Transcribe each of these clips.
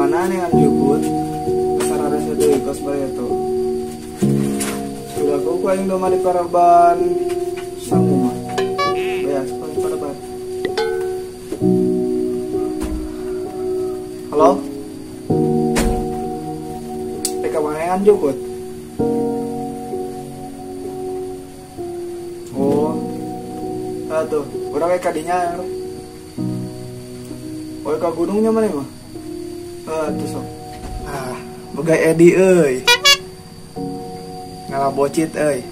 Mana nih jukut? Pasar harusnya deui kos bareto. Sudah ku aing doma di paraban sangu mah. Beas di paraban. Halo? Ka mana jukut? Oh. Tuh, urang we kadinya. Oh, ka gunungnya mana mah? Tuh sok. Ah, boga Edi euy. Ngalah bocit euy.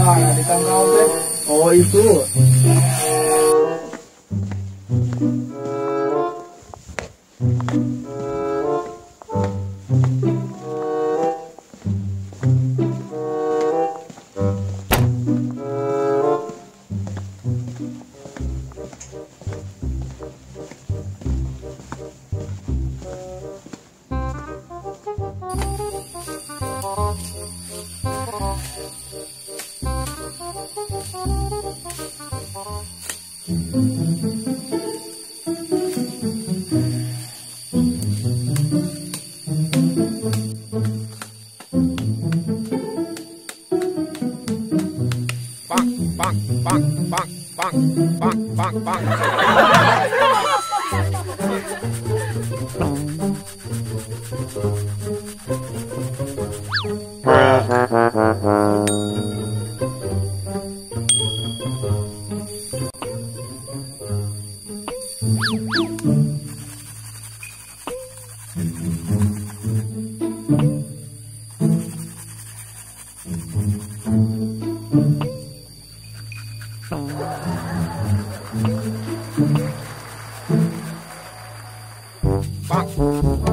Mana di tanggal teh? Oh itu. Bang, bang, bang, bang, bang, bang, bang, bang. Bang.